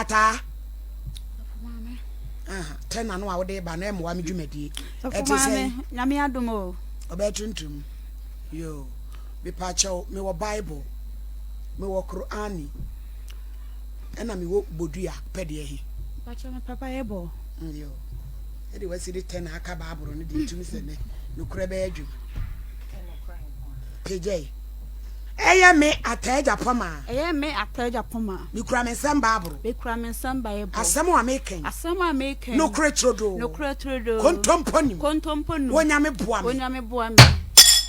Ataa. Tɛ na no a wode ba na ɛmmoa me dwumadie. Ɛte sɛ. Nyame adom o. Ɔbɛyɛ tuntum. Yoo. Mepakyɛw, mewɔ Bible, mewɔ Qur'ani, ɛna mewɔ bodua pɛ deɛ he. Mepakyɛw, mepɛ Bible. Yoo. Ɛde wasi de tɛ na aka Bible no deɛ tumi sɛ nɛ nokorɛ bɛyɛ adwuma. Pagyae. Ɛyɛ me Ataa Agyapong. Ɛyɛ me Ataa Agyapong. Mekura me nsam Bible. Mekura me nsam Bible. Asɛm a meka yi. Asɛm a meka yi. Nokorɛ turodoo. Nokorɛ turodoo. Kontompo nim. Kontompo nim. Onyame boa me. Onyame boa me.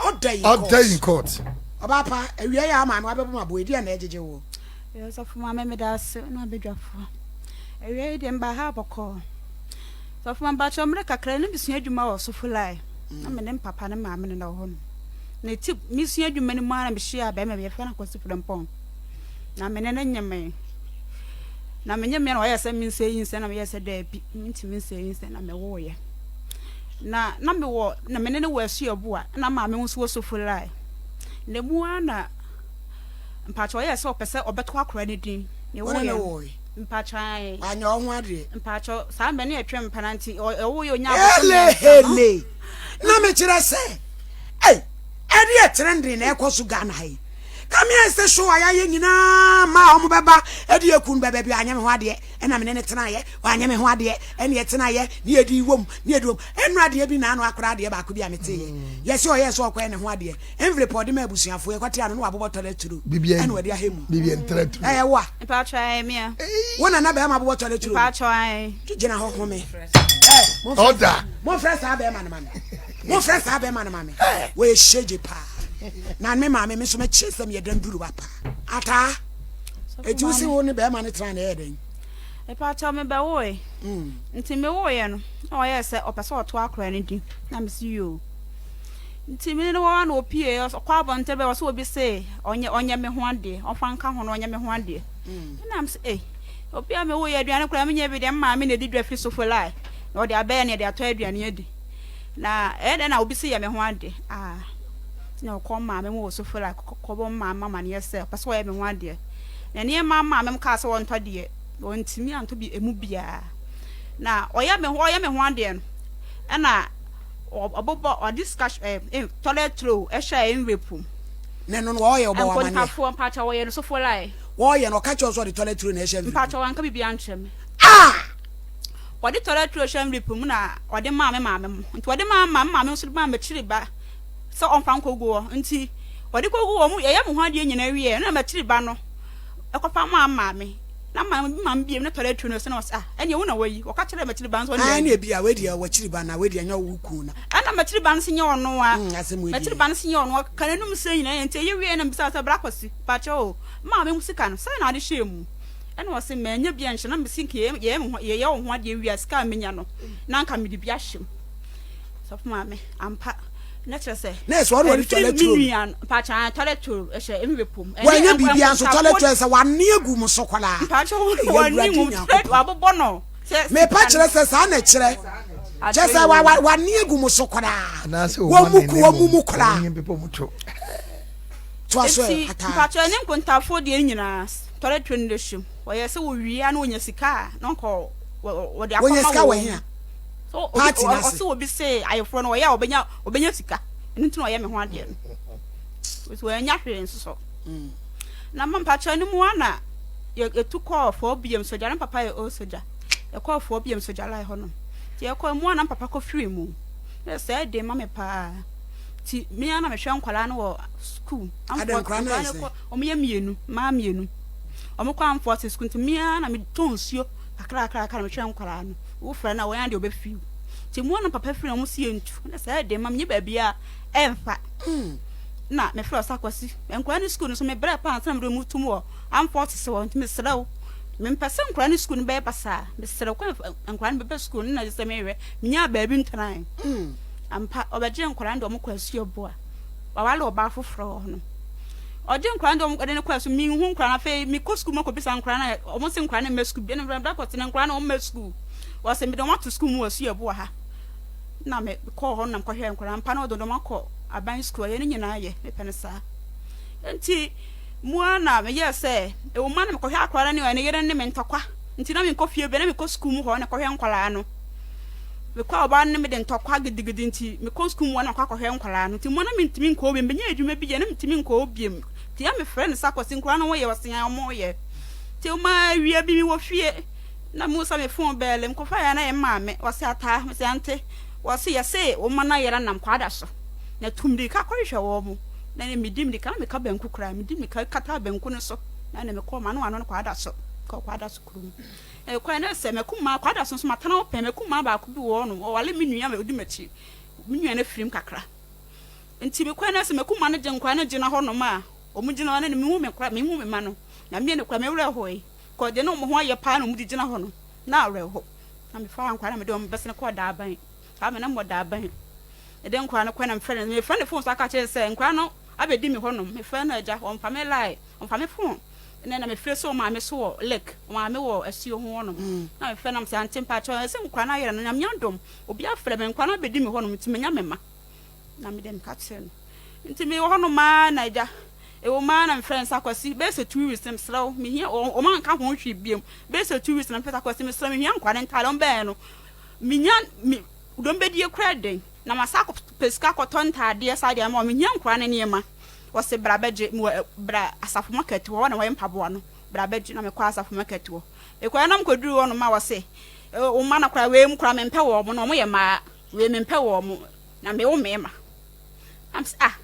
Order in court. Order in court. Ɔbaa pa, awia yi a maame wabɛbɔ m'aboa yi, deɛn na ɛgyegye woɔ? Ɛyɛ ɔsɔfo maame meda ase ne abadwafoɔ. Awia yi deɛ mebaa ha bɔkɔɔ. Sɔfo maame mpakyɛw mmerɛ kakra na mesua adwuma wɔ Sofo line. Na me ne me papa ne maame no na ɛwɔ hɔ nom. Na ti mesua adwuma no mu ara na mehyiaa bɛrima bi yɛfrɛ no Akwasi Frempong. Na me ne no nyemee. Na me nyemee na ɔyɛɛ sɛ mensɛ nyinsɛn na meyɛɛ sɛ daabi mentumi nsɛ nyinsɛn na mewoeɛ. Na na mewɔ na me ne no wɔ asuaboa na maame nso wɔ Sofolai. Na mu ara na mpakyɛ ɔyɛɛ sɛ ɔpɛ sɛ ɔbɛto akora no din. Wo ne no woe? Mpakyɛ ae. Wanyɛ wo ho adeɛ? Mpakyɛ saa mmerɛ no yɛtwe mpena nti ɔwoeɛ ɔnya abosome mmiɛnsa no. Hele hele na mekyerɛ sɛ ei ɛdeɛ trending na ɛkɔ so Ghana ha yi. Ka me ayɛ sɛ show a yɛayɛ nyinaa ma a wɔbɛba ɛde aku no bɛba bi anyɛ me ho adeɛ ɛna me ne ne tenaeɛ wanyɛ me ho adeɛ ɛne ɛtenaeɛ ne yɛdi wom ne yɛdi wom ɛno adeɛ bi na ano akora adeɛ baako bi a meteeɛ mm. yɛsɛ ɔyɛ sɛ ɔkɔyɛ ne ho adeɛ envelope ɔde ma abusuafoɔ yɛkɔte ano na wabobɔ toilet roll ɛna ɔde ahɛ mu ɛyɛ wo a wo nana bɛrima abobɔ toilet roll gyina hɔ home momfrɛ saa bɛrima no ma me Momfrɛ saa bɛrima no ma me. Wɔyɛ hyegye paa. Na me maame me nso mɛkyerɛ sɛ meyɛ dɛm duruwa paa. Ataa. Eti wo se wo ne bɛrima no tena na ɛyɛ dɛn? Mepakyɛw mebɛwoe. Mm. Nti mewoeɛ no, na ɔyɛɛ sɛ ɔpɛ sɛ ɔto akora no din. Na mese yoo. Nti me ne no wɔ hɔ na opie, ɔkɔ abɔnten bɛ ɔsɛ obi se ɔnyɛ ɔnyɛ me ho adeɛ, ɔmfa nka ho na ɔnyɛ me ho adeɛ. Mm. Ɛna mese eh, obi a mewoeɛ aduane koraa menyɛ bi deɛ, me maame na ɛdi dwa firi Sofolai na ɔde abɛyɛ na yɛde atɔ aduane adi. Na ɛyɛ dɛn na obi se yɛ me ho ade a? Na ɔkɔ maame mu wɔ Sofala kɔbɔ maame amaneɛ sɛ ɔpɛ sɛ ɔyɛ me ho adeɛ. Na nneɛma maame mu kaa sɛ wɔntɔ deɛ, wɔntumi antɔ bi emu biara. Na ɔyɛ me ho ɔyɛ me ho adeɛ no, ɛna ɔbobɔ ɔde sika ɛ toilet roll ɛhyɛ envelope mu. Na ɛno no wɔyɛ ɔbɔ wɔ amaneɛ. Nkontafoɔ mpakyɛ wɔyɛ no Sofola ɛ. Wɔyɛ no ɔka kyerɛ sɛ ɔde toilet roll na ɛhyɛ envelope. Mpakyɛ wɔnka biribiara nkyerɛ me. Ah! Wɔde tɔrɛtoro hyɛ envelope mu na wɔde maa me maame mo. Nti wɔde maa me maame nso de maa m'akyiri ba sɛ ɔmfa nkɔgu hɔ. Nti wɔde kɔgu hɔ, yɛyɛ mo ho adeɛ nyinaa wieɛ na m'akyiri ba no ɛkɔfa maa maame. Na maame bi maame biem na tɔrɛtoro no sɛ na ɔsɛ ah ɛneɛ wo na wayi. Wɔka kyerɛɛ m'akyiri ba no sɛ ɔno na wayi. Ɛne ebia wei deɛ w'akyiri ba na wei deɛ ɛnyɛ wo kunu na. Ɛna m'akyiri ba no sɛ nyɛ ɔno a. M'akyiri ba no sɛ nyɛ ɔno a. Ɔka n'anum sɛ nyinaa nti ɛyɛ wieɛ na mebisaa sɛ bra Kwasi pakyɛ o maame wo sika no sɛn na wode hyɛɛ mu? Ɛna ɔse manya bi anhyɛ na mese nka yɛyɛ me ho yɛyɛ wo ho adeɛ wie a sika a menya no na nka mede bi ahyɛ mu. Sɔfo maame ampa na kyerɛ sɛ na ɛsɛ ɔno ɔde toilet roll me nua no mpakyɛ toilet roll ɛhyɛ envelope mu. Wanya biribi nso toilet roll sɛ wane agu mu so koraa. Mpakyɛ wane mu toilet wabobɔ no. Mepa kyerɛ sɛ saa na ɛkyerɛ kyerɛ sɛ wane agu mu so koraa. Wɔn mu ku wɔn mu koraa. Toa so ɛ, ataa. Mpakyɛ ne nkontafoɔ deɛ nyinaa tɔrɛ tire no hyɛ mu. Wɔyɛ sɛ wɔwie a na wɔnya sika a na nka wɔde akɔma wɔn. Wɔnya sika wɔ he a? Party no ase. Ɔse obi se ayeforɔ no ɔyɛ a ɔbɛnya ɔbɛnya sika. Ɛno nti na ɔyɛ me ho adeɛ no. Nso wɔanya hwee nso so. Mm. Na ma mpakyɛ no mu a na yɛtu kɔɔ 4BM sogya na papa yɛ old sogya. Yɛkɔɔ 4BM sogya line hɔ nom. Nti yɛkɔɔ mu a na papa kɔ firi mu. Na sɛ ɛden ma me paa. Nti me ara na mehwɛ nkwadaa no wɔ sukuu. Adɛn nkwadaa no ayɛ sɛn? Wɔyɛ mmienu, mmaa mmienu. Wɔkɔ amfoɔ sukuu nti me ara na metɔ nsuo kakrakrakra na mehwɛ nkwadaa no. Wofrɛ no a wɔn ara deɛ wɔbɛfiri wo. Nti mu na papa firi na wɔn si yɛntu. Na saa ɛden ma menyɛ baabi a ɛmfa. Na mefrɛ ɔsa Kwasi. Nkwadaa no sukuu no so mebrɛ paa ansa na mede wɔn tum wɔ amfoɔ sese hɔ. Nti mesrɛ wo, mempɛ sɛ nkwadaa no sukuu no bɛyɛ basaa. Mesrɛ wo kwan nkwadaa no bɛbɛ sukuu no na sɛ mehwɛ menyaa baabi ntenae. Ampa, ɔbɛgyee nkwadaa no de wɔn kɔɔ asuaboa. Waware ɔbaa foforɔ wɔ hɔ no. Ɔgye nkwadaa no de wɔn de no kɔɔ asu. Menhu nkwadaa no. Afei mekɔ sukuu mu akɔbisa nkwadaa no a, wɔn se nkwadaa no mma sukuu. Ɛna mefrɛ no kɔte na nkwadaa no wɔn mma sukuu. Wɔse mede wɔn ato sukuu mu wɔ asuaboa ha. Na mekɔɔ hɔ na mekɔhwɛɛ nkwadaa no. Ampa na wɔde wɔn akɔ aban sukuu. Ɛyɛ ne nyinaa yɛ. Mepɛ no saa. Nti mu ara na meyɛɛ sɛ, ɛwɔ mu ara na mekɔhwɛ akwadaa no ne ne yere ne me ntɔkwa. Nti na menkɔ fie bia na mekɔ sukuu mu hɔ na kɔhwɛ nkwadaa no. Mekɔ a ɔbaa no ne me de ntɔkwa gidigidi nti mekɔ sukuu mu hɔ na makɔ akɔhwɛ nkwadaa no. Nti mo na mentumi nkɔ bio. Mebɛnya adwuma bi yɛ na mentumi nkɔ biom. Nti na mefrɛ no sɛ Akwasi nkwadaa no ho yɛ ɔse ae ɔmo yɛ. Nti ɔma awia bi mewɔ fie na mehu sɛ me phone bɛɛle mekɔfaeɛ a na ɛyɛ me maame. Ɔse Ataa? Mese ante. Ɔse yɛse wo mma no ayera nam kwaada so na tu mmirika kɔhwehwɛ wɔn. Na medi mmirika na meka banku koraa medi mmirika kataa banku no so na ɛna mekɔɔ m'ano ano no kwaada so. Kɔɔ Kwadaso kurom. Ɛkwan no sɛ m'akumaa Kwadaso nso matena hɔ pɛn. M'akumaa baako bi wɔ hɔ nom, ɔware me nua a ɔdi m'akyi. Me nua no afirim kakra. Nti mekwan no sɛ m'akumaa no gye nkwadaa no gyina hɔ nom a, wɔn gyina hɔ no mehu me nkwadaa, mehu me mma no. Na me no koraa me werɛ hoe. Kɔ deɛ na wɔn ho ayɛ paa na wɔn de gyina hɔ no, na awerɛho. Na mefaa nkwadaa na mede wɔn bɛsene kɔɔ Daaban. Saa me na mewɔ Daaban. Mede nkwadaa no kɔe na mefrɛ no, mefrɛ no fon so aka kyerɛ no sɛ nkwadaa no abɛdi me hɔ nom. Mefrɛ no agya, ɔmfa me line, ɔmfa me fon. Ɛnɛ na mefrɛ sɛ ɔmaame so wɔ lake, ɔmaame wɔ asuo ho hɔnom. Na mefrɛ no na mesɛ ante mpakyɛw ɛsɛ nkwadaa no ayera no Nyame adom obi afrɛ me nkwadaa no abɛdi me hɔnom nti manya me mma. Na mede meka kyerɛ no. Nti mewɔ hɔnom ara na agya ɛwɔ mu ara na mefrɛ no sɛ Akwasi bɛyɛ sɛ 2 weeks na mesrɛ wo mehia wɔn anka ho hwee biom bɛyɛ sɛ 2 weeks na mefrɛ sɛ Akwasi mesrɛ mehia nkwadaa no ntaade wɔn bɛɛ no menya me dɔm bɛdie koraa den na masa akɔpɛ sika akɔtɔ ntaadeɛ saa deɛ ama wɔn mehia nkwadaa no nneɛma. Ɔse bra bɛgye mewɔ ɛ bra asafo market hɔ, hɔ na wɔyɛ mpaboa no, bra bɛgye na mekɔɔ asafo market hɔ. Mekɔɛ na mekɔduruu hɔ nom a ɔse wo mma no koraa wei mu koraa mempɛ wɔn na wɔn yɛ mmaa, wei mempɛ wɔn na mewo mmarima. Na mese ah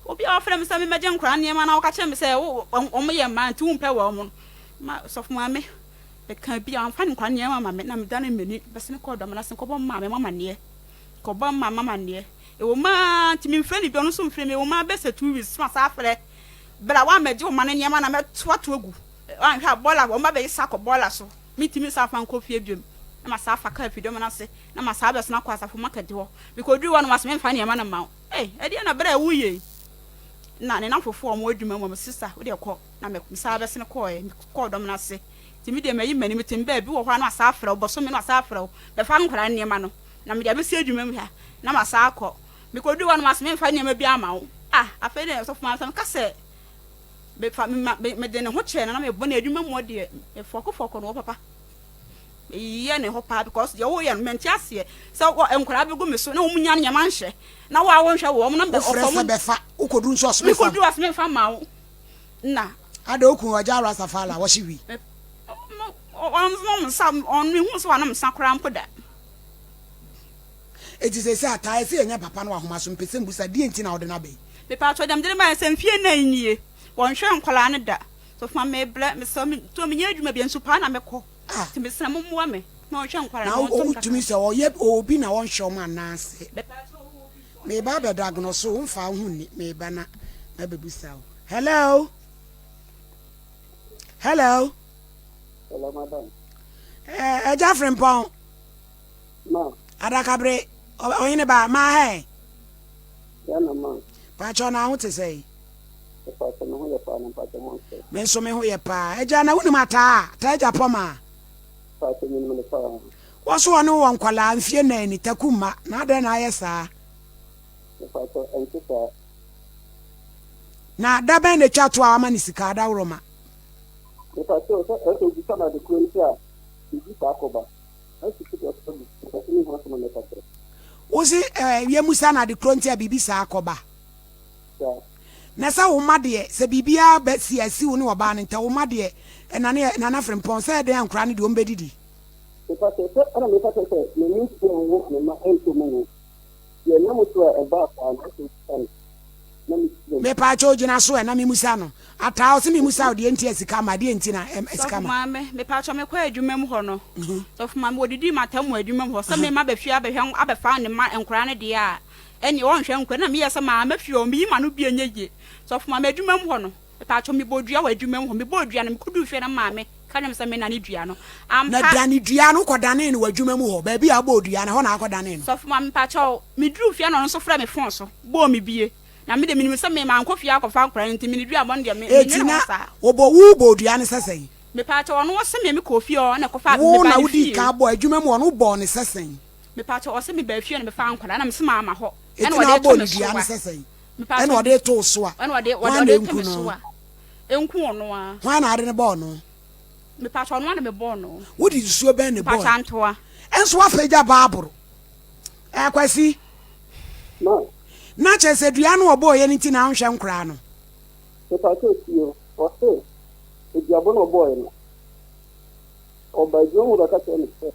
obi a wafrɛ me sɛ memmɛgye nkoraa nneɛma na woka kyerɛ me sɛ wo wɔn yɛ mmaa nti wompɛ wɔn no. Ma sɔfo maame bɛka bi a wamfa ne nkoraa nneɛma ma me na medane m'ani bɛsene kɔɔ dɔm no ase kɔbɔ maame mo amaneɛ. Kɔbɔ maame amaneɛ. Ɛwɔ mu ara nti memfrɛ no bio, ɔno nso mfrɛ me. Ɛwɔ mu ara bɛyɛ sɛ 2 weeks na masan afrɛ. Berɛ a woammɛgye wo mma no nneɛma na mɛto ato agu. Woanhwɛ a bɔɔla, wɔn ba bɛyesa akɔ bɔɔla so. Mentumi nsan mfa nkɔ fie bio. Na masan afa kaa afi dɔm no ase na masan abɛsan akɔ asafo market hɔ. Mekɔduruu hɔ no wɔase memfa nneɛma no mma wo. Ei, ɛdeɛn na berɛ a woreyɛ yi? Na ne nnamfofoɔ a wɔwɔ adwuma mu, wɔse sista wo deɛ kɔ. Na mesan bɛsene kɔeɛ, mekɔɔ dɔm no ase. Nti me deɛ mayi m'ani, mete me baabi wɔ hɔ a na wasan afrɛ wo, bosome na wasan afrɛ wo, bɛfa nkwadaa no nneɛma no. Na mede abɛsi adwuma mu ha, na masan akɔ. Mekɔduu hɔ no, wɔase memfa nneɛma biara mma wo. Ah, afei deɛ ɔsɔfo maame sɛ meka sɛ mefa mema mede ne ho kyerɛ no na mebɔ no adwuma mu hɔ deɛ, mefɔkofɔko no wɔ papa. Meyɛ ne hɔ paa because deɛ woyɛ no mente aseɛ sɛ wɔ nkwadaa bɛgu me so na wɔn nya nneɛma nhyɛ na wo a wonhwɛ wɔn na Wofrɛ sɛ bɛfa, wokɔduru nso ɔse memfa. Mekɔduru ɔse memfa mma wo na. Ada okun ɔgya Rastafari a wɔhye wi. Ɔnom nsa, ɔno mehu sɛ wanom nsa koraa mpo da. Enti seesei ataa ɛsɛ yɛnya papa no wɔ ahoma so mpɛ sɛ mbusa deɛ nti na wode no aba yi. Mepaatwɔ deɛ mede no baeɛ sɛ mfie nan nie wɔnhwɛ nkwadaa no da so ma mebrɛ mesrɛ me to menyɛ adwuma bia nso paa na mekɔ nti mesrɛ mo mmoa me na ɔnhwɛ nkwadaa no na wotumi sɛ ɔyɛ obi na ɔnhwɛ wɔn anaasɛ meba abɛdagono so womfa wo ho nni meba na mabɛbusa wo hello hello Hello, madam. Eh, ɛgya frimpɔn. Ma. Adakabere, ɔhene ba, ma hɛ. Yɛna ma. Pakyɛ na ho te sɛ yi. Pakyɛ me ho yɛ paa na pakyɛ ho nsɛ. Me nso me ho yɛ paa. Ɛgya na wonim ataa, ataa agya pɔ ma. Pakyɛ menim no paa. Wɔ so ɔne wɔ nkwadaa mfie nan ni taku mma na adɛn na ayɛ saa. Pakyɛ ɛnte saa. Na da bɛn na etwa to a wama ne sika adaworoma. Mepakyɛw, sɛ ɛsɛ obisa no ade koro nti a biribi saa kɔba. Ɛsi so deɛ ɔsɛ mepɛ sɛ mehu asɛm a mɛka kyerɛ. Wo se eh, yɛmmusa no ade koro nti a biribi saa kɔba. Saa. Na sɛ wo mma deɛ, sɛ biribiara bɛ si asi wo ne ɔbaa no ntam, wo mma deɛ, ɛnane ɛ, Nana Frimpong, sɛ ɛdɛn a nkoraa no deɛ wɔn bɛdidi. Mepakyɛw, sɛ ɛna meka kyerɛ sɛ menni sika nwo me mma ɛntɔ mu nwo. Deɛ ɛnam so a ɛbaa saa no, ɛsɛ obisa no. Na mekyerɛ mu. Mepaakyɛw gyina so ɛ na memusa no. Ataa ɔse memusa wo deɛ nti a sika ma deɛ nti na ɛ sika Sɔfo ma. maame, mepaakyɛw mekɔ adwuma mu hɔ no, sɔfo maame wɔdidii m'atam wɔ adwuma mu hɔ sɛ me maba fie abɛhwɛ abɛfa ne mma nkwadaa no deɛ a, ɛnneɛ wɔnhwɛ nkwadaa no na meyɛ sɛ mamma fie hɔ meyi m'ano bi ɛnyɛ yie. Sɔfo maame adwuma mu hɔ no, mepaakyɛw mebɔɔ dua wɔ adwuma mu hɔ, mebɔɔ dua no mekɔduu fie no maame ka kyerɛɛ me sɛ mennane dua no. Na Ampa. dane dua no wokɔdanee no wɔ adwuma mu hɔ, baabi a wobɔɔ dua no ɛhɔ na akɔdanee no. Sɔfo maame mepaakyɛw meduruu fie na ɔno nso frɛɛ me fon so bɔɔ me bie. Na me de, minim sɛ me mankɔ fie akɔfa nkwadaa no nti, me ne duabɔ no deɛ, me, Eti mennwene ho na saa. wɔbɔ wo bɔɔ dua no sɛ sɛn? Mepaakyɛw, ɔno ɔse me mekɔɔ fie hɔ na ɛkɔfaa me Wo mebaa na ne wodii fie. kan bɔɔ adwuma mu hɔ no, wobɔɔ no sɛ sɛn? Mepaakyɛw, ɔse mebaa fie na mefaa nkwadaa na mese mamma hɔ, Eti ɛna na ɔde reto wobɔɔ me no dua so no a. sɛ sɛn? Mepaakyɛw, Ɛna ɔde reto wo so a, ɛna ɔde, ɔde, hwan ɔde na reto enku me no? so a. Enku ɔno ara. Hwan na ade no bɔɔ no? Mepakyɛ ɔno ara na mebɔɔ no. Wode nsuo bɛn na ɛbɔɔ no? Mepakyɛ antoa. Nso woapagya baaboro. Ɛɛ Kwasi. Ma. Na kyerɛ sɛ dua no ɔbɔɔyɛ no nti na wonhwɛ nkoraa no. Mepakyɛ tie o, ɔse aduabɔ na ɔbɔɔyɛ no, ɔba adwuma mu bɛka kyerɛ me sɛ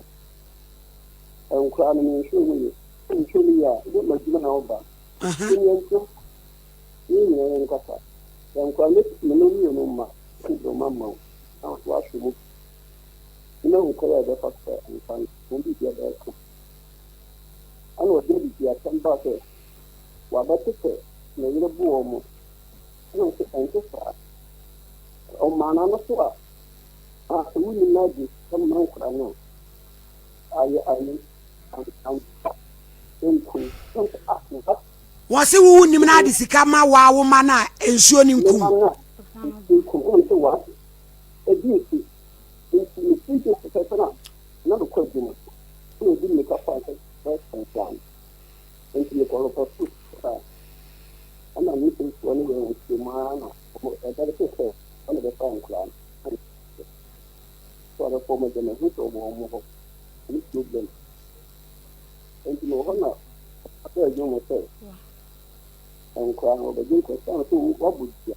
nkoraa no menhwɛ ɔmu yie, sɛ menhwɛ ɔmu yie a ɛnyɛ m'adwuma na ɔba. Nti yɛnte yɛn nyinaa yɛnkasa. Sɛ nkoraa no me no mmienu mma, mede ɔma ma wo na wo nso woahwɛ mu bi na mahu kwan a ɛbɛfa so sɛ nkwa no wɔn biribiara bɛyɛ kama. Ɛna ɔde adidi asɛm baa sɛ wabɛte sɛ ne yere bo wɔn mo. Ɛna ɔse ɛnte saa. Ɔmaa n'ano so a, a sɛ wonni no adi sɛ mma nkwadaa no a, ayɛ ayi ampa nku. Ɛna ɔse ah, what? Wɔse wo wonim na ade sika ma waa wo ma no a nsuo no nkum. Me ma no a nkum. Ɛna ɔse what? Ɛdi nti. Nti mefiri dwom pɛpɛɛpɛ na na mekɔ adwuma. Ɛna ɔdi mmirika faa sɛ bɛyɛ dan. Nti mekɔ repɔto saa. Ɛna ne mfimfoɔ no yɛɛ nhyiamu ara na wɔn ɛda no sɛ sɛ ɔna bɛfa nkwadaa no. Ɛna sɛ ɔbɛfa wɔn agya mahu sɛ ɔwɔ wɔn hɔ. Ɛne problem. Nti mewɔ hɔ na ɔbɛɛ adwuma mu sɛ nkwadaa no wɔbɛgye nkwadaa sɛ wabɔ dua.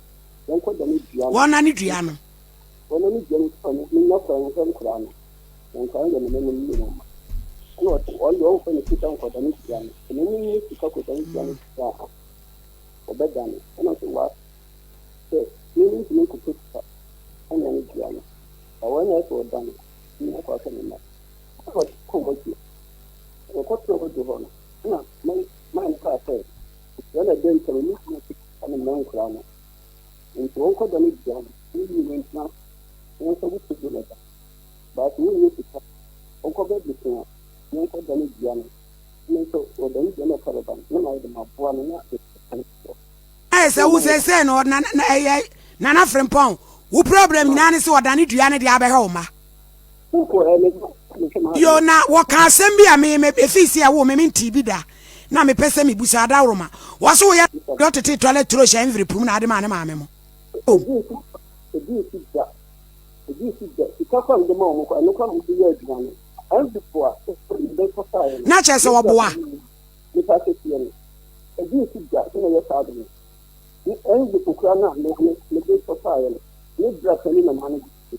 Yɛnkɔ da ne dua no. Wɔn na ne dua no. Wɔn ani gye no sɛ menya kwan nhwɛ nkwadaa no, na nkwadaa no deɛ me ne wɔn mma. Ɛna ɔse ɔno deɛ ɔmfa ne sika nkɔdane dua no, sɛ me ne sika kɔdane dua no deɛ a, ɔbɛdane. Ɛna ɔse what? Sɛ me mentumi nkɔpɛ sika ɛnane dua no, na wɔn na ɛsɛ ɔdane, menya kwan hwɛ me mma. Ɛna ɔde kɔɔ wadwo. Ɔkɔtena wadwo hɔ no, ɛna man no kaa sɛ, dua na ɛda ntam, mentumi nkɔpɛ sika no mma nkwadaa no. Nti wɔnkɔdane dua no. Wo nyina ntena yɛnfa wo table no da but wo nyɛ sika wo kɔ bɛ bosea yɛnkɔ dane dua no me nso wɔ dane dua no ɛka bɛba no na mayɛ de maboa no na mede sika no Ayɛ sɛ wo seesei no na na ɛyɛ Nana Frimpong wo problem nyinaa ne sɛ ɔdane dua no de abɛhwɛ wo mma. Yo na wɔka asɛm bi a me me efii sɛ ɛwoo me mentee bi da na mepɛ sɛ mebusa adaworoma wɔse woyɛ deɛ ɔtete toilet roll hyɛ envelope mu na ade maa ne maame mo. Ebi nsi ebi nsi da ebi nsi da sika kora mede ma wɔn kora ɛno kora mede yɛ aduane envelope a mede kɔsaeɛ no. Na kyerɛ sɛ wɔboa. Nipa kɛseɛ no ebi nsi da sɛ na yɛ saa de no ne envelope kora no a me me mede kɔsaeɛ no ne bra panin na maa no de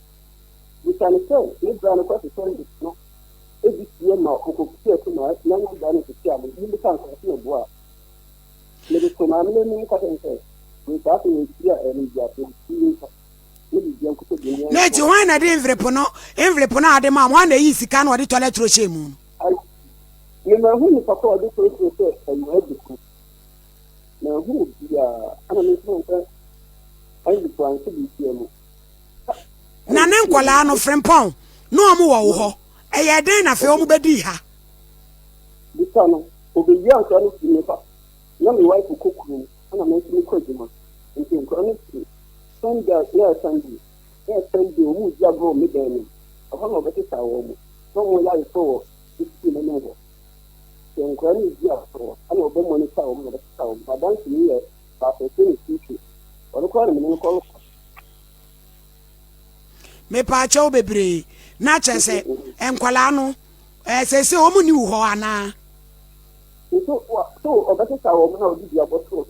bisa no sɛ ne bra no kɔ sɛ envelope no ebi sie ma ɔkɔkutu ɛso ma na ne bra no sisi a mo bisa nsa sɛ meboa. Mede too maame no anim ka kyerɛɛ no sɛ, Wei saa afei yɛn a ɛyɛ no wiase yi nka ne biribiara nkotodwe ne yɛn Na enti hwan na ɛde envelope no envelope no a ɔde maa mo, hwan na eyii sika no a ɔde toilet roll hyɛɛ mu no? Ai, me manhu nipa ko a ɔde toilet roll sɛ ɛyɛ adi ko. Manhu obiara, ɛna me nso mamfa envelope anhyɛ biribiara mu. Na ne nkwadaa no, Frimpong, na wɔn wɔ wo hɔ. Ɛyɛɛ dɛn na afei wɔn bɛdii ha? Bisa no, Obewia nkora no firi me ba. Na me wife kɔ kurom ɛna me nso me kɔ adwuma. Nti nkora no firi Sunday a na ɛyɛ Sunday na ɛyɛ Sunday wɔn redi agorɔ wɔ me dan no mu. Ɛhɔ na wɔbɛsesaa wɔn mo. Na wɔn yɛ ayeforɔ wɔ sukuu no anim hɔ. Sɛ nkora no redi agorɔ ɛna wɔbɛ monitor wɔn na wɔbɛsesa wɔn. M'adanse ni yɛ baako yɛfrɛ no Tutu. Ɔno koraa na me ne no kɔ Mepaakyɛw bebree na kyerɛ sɛ nkwadaa no ɛɛ sɛsɛ wɔn ni wo hɔ anaa. Nso wa so ɔbɛsesa wɔn na ɔde dua bɔto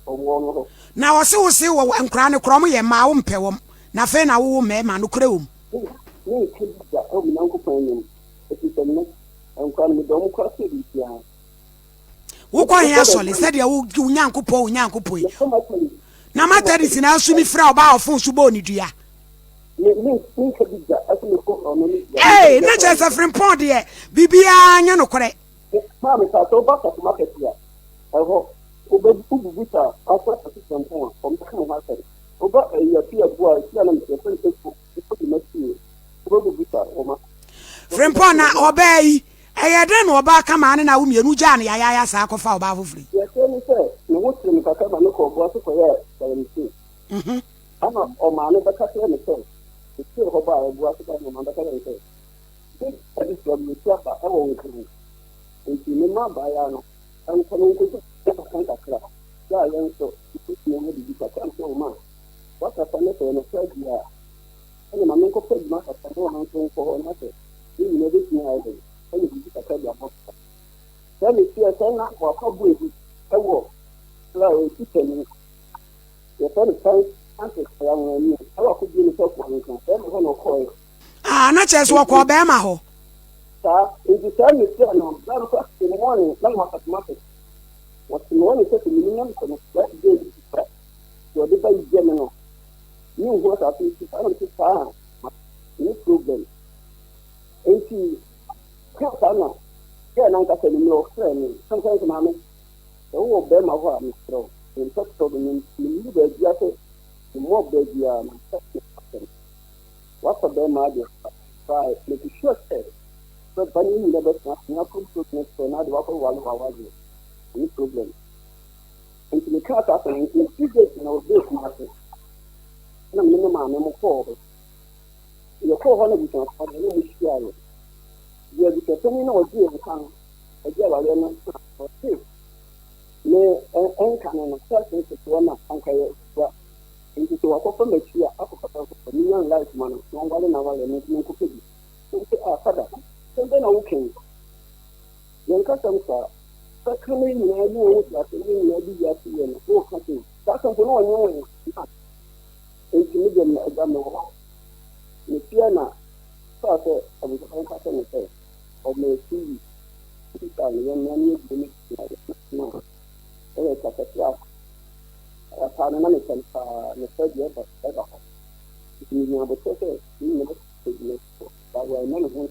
wɔn hɔ. Na ɔse wo se wɔ nkwadaa no korɔ wɔn yɛ mmaa wo mpɛ wɔn na afei na wowo mmarima nokorɛ wɔ mu. Menka bi da wɔ me Nyankopɔn anim, ɛfiri sɛ me, nkwadaa no, medɔ wɔn koraa sɛ biribiara. Wokɔ he asɔle sɛdeɛ wo wo Nyankopɔn wo Nyankopɔn yi na Methodist na asu me fira ɔbaa ɔfon so bɔɔ ne dua. Ee, na kyerɛ sɛ Frimpong deɛ biribiara nyɛ nokorɛ. Maame ka sɛ woba supermarket a, ɛhɔ wobɛbusa pastor Kwasi Frimpong a, ɔmbɛka mo ho asɛm. Woba ɛyi afie abu a, efie a na yɛfrɛ no Eko, Eko de Masie, wobɛbusa wɔn. Frimpong na ɔbaa yi, ɛyɛ dɛn na ɔbaa ka maa ne na wo mmienu gyaa no yayaaya saa kɔfa ɔbaa foforɔ yi? Deɛ ɛteɛ ne sɛ, ne ho kyeree me kakra ma mekɔɔ boase kɔyɛɛ galamsey. Ɛnna ɔmaa no bɛka kyerɛɛ me sɛ, mefiri hɔ baeɛ, boase baeɛ no, ɔmaa no bɛka kyerɛɛ me sɛ, Me abusua bi retu aba wɔ Nkran, enti memma abaayewa no nkɔ na ɔnkɔdi nkakrankakra berɛ a yɛn nso yɛbɛtumi anya biribi kakra. Nso ɔma wakasa ne sɛ ɛyɛ nokorɛ deɛ a. Ɛnna ma menkɔpɛ adwuma kakra na ɔno nso nkɔ hɔ na sɛ yɛn nyinaa bɛtumi ayɛ dɛn anya biribi kakra de abɔ bra. Sɛ meteɛ sɛ na wakɔ boy bi wɔ la ɔyɛ tikyani yɛfrɛ no Francis Ɔyɛanwonwani a na wakɔbue ne shop wɔ Nkran bɛrima hɔ na ɔkɔɔeɛ. Ah, na kyerɛ sɛ ɔkɔɔ bɛrima hɔ. Saa, nti saa meteɛ no bra no kora te mɔne na mewɔ asafomase wɔte mɔne sɛ sɛ menim na mesɛ no that day bi sɛ deɛ ɔde ba yi gyɛ me no menhu asase yi so saa na mete saa a menni problem nti kaa saa na gɛɛ no ankasa no mmerɛ ɔfrɛ me sɛ sɛ maame sɛ wowɔ bɛrima hɔ a mesrɛ wo mempɛ trouble menni baabia sɛ memmɔ baabia mempɛ asɛm wafa bɛrima adeɛ bae make sure sɛ bɛba ne nyina bɛtena ase na akɔ problem sɛ na ade wakɔ wale wawadeɛ ɛne problem Nti mekaa saa asɛm no nti 3 days na ɔbɛɛ Kumase na me ne me maame mo kɔɔ hɔ. Yɛkɔɔ hɔ na abusuafoɔ no ne mo hyiaeɛ. Deɛ abusuapanin na ɔgye nka no, ɔgye awareɛ no ɔse me nka no no sɛ nketewa na anka yɛ wa. Nti sɛ wakɔfa m'akyi a akɔfa foforɔ menya life ma no na ɔnwale na awareɛ no nti menkɔpɛ bi. Nti ah fada, sɛm bɛn na woka yi? Yɛn kasam saa. Bɛka ne nyinaa ne wɔn wiase ne nyinaa di wiase yɛ no wɔka sɛ saa asɛm na ɔnye wɔn na nti me deɛ me agya me wɔ hɔ metia na saa sɛ abusuafo nka sɛ me sɛ ɔmo akyi yi saa ne yɛn nua ne yɛ ne na yɛ na ɛyɛ kakasira paa no na mepɛ no paa mepɛ deɛ ɛba ɛba hɔ nti menya abotire sɛ ne nyinaa sɛ gyina so ba wɔn ne ho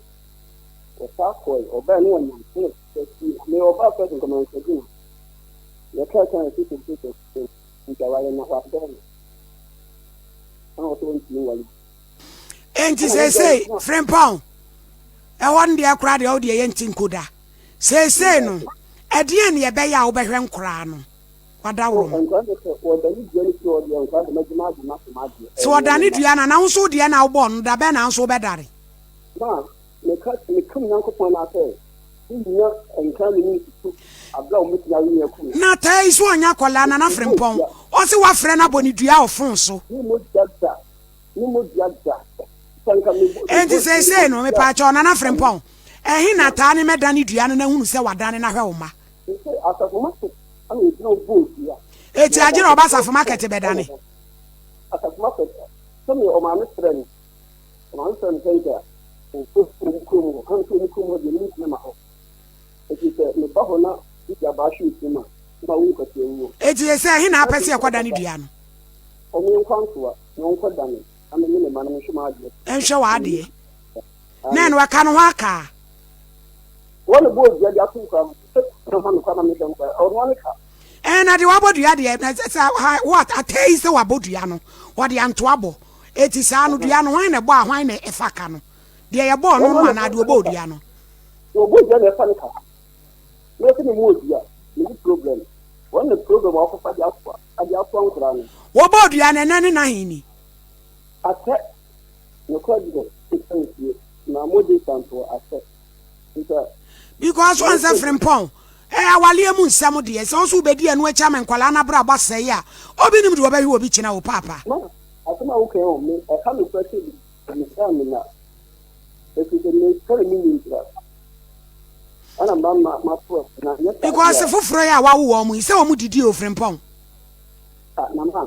wɔsaa kɔe ɔbaa ne wɔnyam ne Me ɔbaa first nka mankɔgye no. Yɛkaa kan sɛ sɛ sɛ sɛ nti aware na wasɛe no. Ɛna ɔsɛ ɔntumi nware bi. Enti seesei Frimpong, ɛhɔ no deɛ koraa deɛ wo deɛ yɛnte nkoda. Seesei no, ɛdeɛn ne ɛbɛyɛ a wobɛhwɛ nkoraa no? Wadaworo ma. Sɛ ɔdane dua no a, na wo nso wo deɛ no a wobɔɔ no, da bɛn na wo nso wobɛdare? Ma meka meka Nyankopɔn na sɛ mennya nka me ne nsusu abere a wɔbɛtumi awe me aku me. Na taa yi so ɔnyɛ akwadaa Nana Frimpong ɔse wafrɛ no abɔ ne dua wɔ phone so. Me mogya da me mogya da sɛ nka me bɔ Enti seesei no mepaakyɛw Nana Frimpong ɛhe na taa ne mɛdane dua no na hunu sɛ wadane na hwɛ wo mma. Mese asafo market ana ɛgyina ɔbɔɔ dua. Eti agye na ɔba asafo market bɛdane. Asafo market sɛdeɛ ɔmaame frɛ no. Ɔmaame frɛ me sɛ nka ɔnkɔ wɔn kurom hɔ. Ɛna sɛ wɔn kurom hɔ deɛ mentumi ma hɔ. Ɛfiri sɛ meba hɔ na wodi abaa hwe nsuo mu a, na mawu nkwati awuo. Enti sɛ ɛhe na apɛ sɛ yɛkɔdane dua no? Ɔmo yɛnkɔ Antoa na ɔnkɔdane na me ne me mma no menhwɛ m'adeɛ. Nhwɛ w'adeɛ. Na ɛno ɛka no ho aka a? Wɔn na bɔɔ dua de ato nkwa mu. Sɛ ɔma me kwa na mehwɛ nkwa, ɔno ara ne ka. Ɛɛ na deɛ wabɔ dua deɛ, na sɛ wo atɛ yi sɛ wabɔ dua no, wɔde antoa bɔ. Eti saa no, dua no, hwan na ɛbɔ a hwan na ɛfa ka no? Deɛ yɛbɔɔ no no anaa deɛ ɔbɔɔ dua no? Deɛ ɔbɔɔ dua na ɛfa ne ka. Na ɔsɛ me mu dua, me ni problem. Wɔn na problem a wɔkɔfa de ato de ato nkora no. Wɔbɔɔ dua no ɛnɛ ne n'ahenni. Atɛ, nokorɛ deɛ, nsa nsie, na mogye nsantoɔ atɛ. Nsa. Because wɔn sɛ frimpɔn, ɛyɛ awaleɛ mu nsɛm deɛ, sɛ wɔn nso wobɛdi ɛno akyi ama nkwadaa no abrabɔ asɛe a, obi nim deɛ ɔbɛhwe obi kyena o paapa. Asɛm a woka yi ho, me, ɛha me koraa sɛ bi, mehyɛɛ me na, ɛfiri sɛ mefɛre me nni ntira, ɛna ma ma mato ase, na nyɛ saa Because deɛ a. foforɔ yi a wawo wɔn yi, sɛ wɔn didi o, Frimpong. Ah, na ma,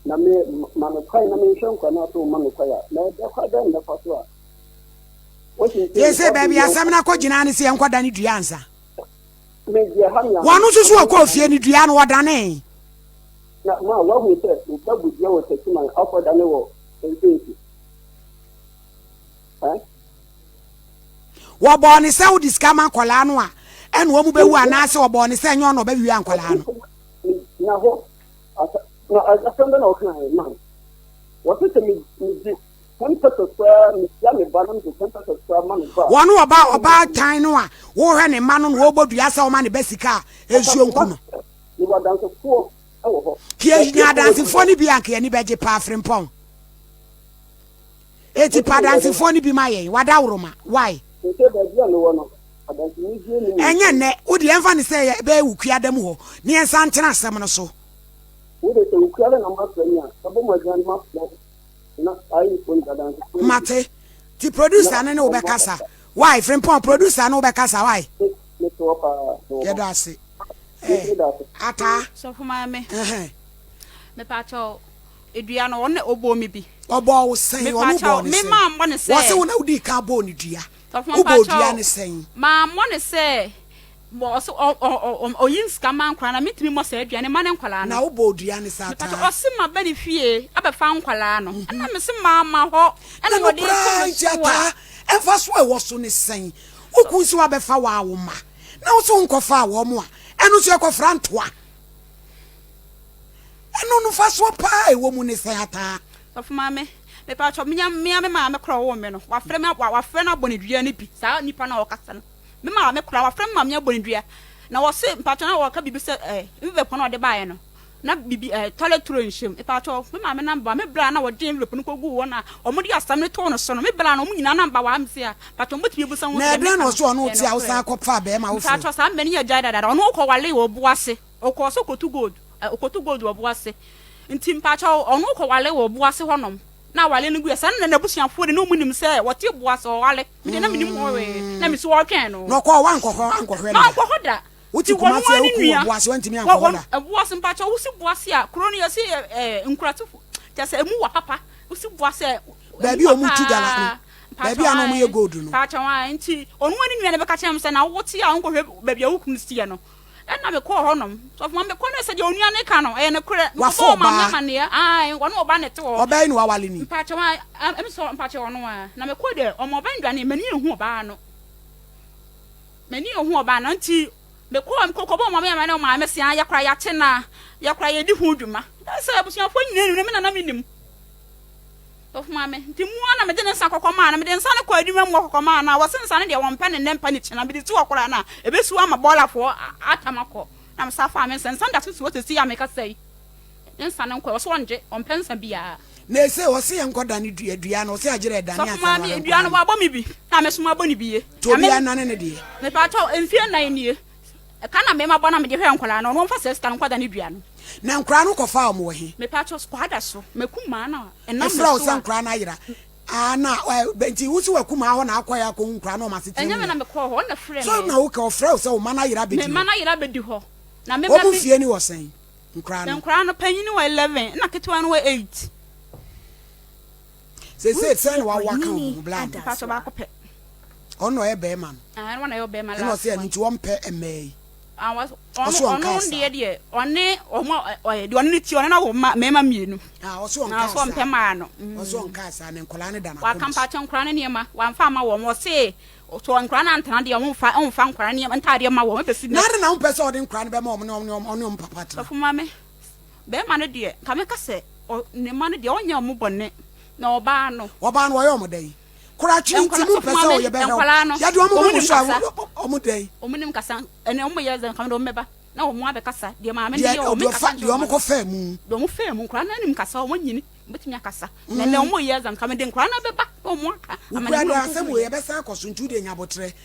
na me, ma me kwan na menhwɛ nkwa no so, ma me kwan a, na ɛbɛ kwan bɛn na mɛfa so a, wɔsi nti Yɛ sɛ saa baabi bere yi asɛm no akɔ gyina ne sɛ yɛnkɔ dane dua ansa. Me deɛ ha me Wɔn nso so wɔkɔɔ fie no dua no wɔdanee. Na ma wahu sɛ wo ba bu dua wɔ Techiman akɔ dane wɔ Mfimfi. Eh? Wɔbɔɔ ne sɛ wode sika ma nkɔlaa no a ɛna wɔn bɛwu anaasɛ wɔbɔɔ ne sɛ ɛnyɛ ɔna ɔbɛwia nkɔlaa no. Na hɔ na asɛm bɛ na ɔka yɛ ma wɔte sɛ megye 10 pesewas koraa metua me ba na megye 10 pesewas koraa ma me ba. Wɔn ɔba ɔbaatan no a wɔhwɛ ne mma no na wɔbɔ dua sɛ ɔma ne ba sika a nsuo nku no. Mewɔ adansefoɔ wɔ hɔ. Ka yɛnya adansefoɔ no bi a, anka yɛn ani bɛgye paa, Frimpong. Eti pa adansefoɔ no bi ma yɛn, wadaworoma, why? Sɛ baabi a mewɔ no, adanseni biara nni me Ɛnyɛ nnɛ, wo deɛ yɛmfa no sɛ ɛbɛyɛ Wukuada mu hɔ, na yɛnsan ntena asɛm no so. Wo deɛ sɛ Wukuada na moafrɛ me a, mɛbɔ mo aduan na moafrɛ. Na ayifoɔ no adansefoɔ no bi. Mate. Ti producer Na no ne wɔn wobɛkasa. akasa. Why? Frimpong, producer no wobɛkasa why? Me mete hɔ paa, mewɔ hɔ. Yɛda ase. Me Eh, nso meda ase. Ataa. Sɔfo maame, Ɛhɛn. mepaakyɛw, edua no ɔno na ɔbɔɔ me bi. Ɔbɔɔ wo sɛn? Ɔno bɔɔ Mepaakyɛw, ne me sɛn? mammɔ no Wɔse sɛ. wo na wodii kan bɔɔ no dua. Sɔfo Wobɔɔ dua mpakyɛw, ne sɛn? mammɔ no sɛ Bɔ ɔse ɔ ɔ ɔ ɔyi nsika ma nkwadaa no a mentumi mmɔ saa aduane mma ne nkwadaa Na no. wobɔ dua ne saa Mepakyɛ taa. ɔse maba ne fie abɛfa nkwadaa no ɛna mese mamma hɔ Na ɛna no wɔde to koraa me nti so a. ataa mfasoɔ a ɛwɔ so ne sɛn? Wo kun se wabɛfa wo a wo mma na wo se wonkɔfaa wɔn a ɛno nso ɛkɔfra ntoa. Ɛno no mfasoɔ paa a ɛwɔ mu ne sɛn ataa? Sɔfo maame, mepakyɛ menya mea me maame koraa ɔwoo me no wafrɛ me wafrɛ no abɔ ne dua no bi saa nipa no a ɔkasa no. Me maame koraa wafrɛ me maame abɔ ne dua na wɔse mpakyɛw na wɔka biribi sɛ eh envelope na ɔde baeɛ no na biribi eh toilet roll nhyɛ mu mpakyɛw me maame number me bra na wɔde envelope no kɔguu hɔ na wɔde asɛm no too no so no me bra no wɔn nyinaa number wɔ ha me se a mpakyɛw mobɛtumi abusa ho Na sɛ deɛ ɛdɛn meka na no ɔse ɔne wo ɛyɛ te a nokorɛ wosan kɔfaa bɛɛma foforɔ? mpakyɛw saa mmerɛ no yɛgyae dadaada ɔno ɔkɔwaree wɔ Obuase ɔkɔɔ sɛ ɔkɔtu gold eh ɔkɔtu gold wɔ Obuase nti mpakyɛw ɔno kɔwaree wɔ Obuase hɔnom na aware no guiɛ saa na n'abusuafoɔ de na ɔmu nim sɛ wɔte boa sɛ ɔware me deɛ na menim ho hwee na mesi wɔtwɛn no Na ɔkɔɔ wankɔ hɔ ankɔhwɛ no da. mankɔ hɔ da Wote nti wɔn Kumasi a ara ne woku wɔ nua Boase wantumi wɔ ankɔ hɔ wɔn da. Boase mpakyɛ wosi Boase a kuro no yɛsi ɛɛ nkuratefo kyɛ sɛ emu wa papa wosi Boase a emu Baabi a wa wɔn tu gala no, paa mpakyɛ baabi a na wɔn yɛ wɔn gold no. mpakyɛ wɔn nti ɔno ne nua no bɛka kyerɛ me sɛ na wote a wonkɔhwɛ baabi a wo kunu siɛ no Ɛna mekɔɔ hɔ nom. Sɔfo maame mekɔ no sɛ deɛ onua no ka no ɛyɛ nokorɛ. Wafa Mekɔbɔɔ maame ɔbaa. amaneɛ. Ae, ɔne ɔbaa na ɛte hɔ. Ɔbaa yi na wawale ni. Mpakyɛw ae, ɛm sɛ mpakyɛw ɔno a. Na mekɔɔ deɛ ɔmo ɔbaa no dwane, m'ani anhu ɔbaa no. M'ani anhu ɔbaa no nti mekɔɔ mekɔ kɔbɔɔ maame amaneɛ maame se ae yɛkora yɛakye no a yɛkora yɛdi ho dwuma. Ɛsɛ sɛ abusuafoɔ nyinaa nim na me na na menim. Sɔfo maame, nti mu ara na mede ne nsa kɔkɔ maa no. Mede nsa no kɔɔ adwuma mu hɔ kɔkɔ maa no a, wɔse nsa no deɛ wɔmpɛ no nnɛ mpɛ no kyena. Mede si hɔ koraa no a, ɛbɛsi hɔ ama bɔɔlafoɔ atam akɔ. Na mesan faa me nsa. Nsa no da so si hɔ seesei a mekasa yi. Ne nsa no nkɔe. Ɔse ɔngye, ɔmpɛ nsa biara. Na ese ɔse yɛnkɔ dane dua, dua no ɔse agyerɛ ɛdane Sɔfo ansa na maame, wabɛnkɔ dua no ano. wabɔ me bi, na me nso mabɔ no bi ye. Nti obiara nnane ne deɛ. Mepakyɛw, mfie nnan nie. Ɛka na mema bɔ na mede hwɛ nkwadaa no, ɔno ɔmfa saa sika no nkɔda ne dua no. Na nkwadaa no kɔfaa wɔn wɔ he? Mepakyɛw, kwaada so, m'akumaa no a ɛnam me Ɛfrɛ wo so sɛ a. nkwadaa no ayera? Aa na ɛ, nti wo se w'akumaa hɔ na akɔɛ akɔhu nkwadaa no wɔn asetena Ɛnyɛ mu me na yɛ? mekɔɔ hɔ, ɔno na ɛfrɛɛ So me. na woka, ɔfrɛ wo sɛ wo mma no ayera abɛdi Me mma hɔ? no ayera abɛdi hɔ. Na me mma Wɔn me. mfie ne wɔ sɛn, nkwadaa no? Nkwadaa no, panyin wɔ 11, ɛna ketewa no wɔ 8. Seesei sɛn na wawo aka wɔn ho, bla no? Mepakyɛw, baako pɛ. Ɔno na ɔyɛ bɛrima no. Ah, ɛno na ɔyɛ ɔbɛrima Ɛna last ɔsɛ ɛno one. nti wɔmpɛ mmaa yi. Ah, was Ɔsɛ ɔno ɔnkaa ɔno saa. deɛ deɛ ɔne ɔmo ɔyɛ deɛ ɔne ne ti ɔne na wɔ mma mmarima mmienu. Ah, ɔsɛ Na ɔnkaa ɔsɛ ɔmpɛ saa. mmaa no. Ɔsɛ ɔnkaa saa na nkwadaa no da Waka n'akoma so. mpakyɛ nkwadaa no nneɛma wamfa ama wɔn ɔse sɛ nkwadaa no antena deɛ ɔmfa ɔmfa nkwadaa nneɛma ntaadeɛ ma wɔn ɛbɛsi Na nnɛ. adɛn na wompɛ sɛ ɔde nkwadaa no bɛma wɔn ne wɔn ne wɔn ɔne wɔn papa tena? Sɔfo maame, bɛrima no deɛ nka mɛka sɛ ɔ ne mma no deɛ ɔnyɛ wɔn bɔne na ɔbaa no. Ɔbaa no ɔyɛ wɔn dɛn? Koratwe nti Nkwadaa mo mpɛ sɔfo sɛ maame, ɔyɛ bɛhwɛ nkwadaa no yɛde ɔmo wɔn ma mo nim so a kasa. ɔmo dɛn. Wɔn nim kasa ɛnɛ wɔn yɛ dɛ nka wɔn bɛba na wɔn abɛkasa deɛ maame no Deɛ yɛ wɔn deɛ kasa ɔfa nkyerɛ deɛ ɔmo wɔn kɔ faa mu. deɛ wɔn faa mu nkwadaa no anim kasa wɔn nyini wɔbɛtumi akasa na ɛnɛ wɔn yɛ dɛ nka wɔde nkwadaa no bɛba na wɔn aka Wokura amanehunu do a wɔn asɛm kɔhu wei yɛ. ɛbɛsan akɔ so nti wodeɛ nya abotrɛ.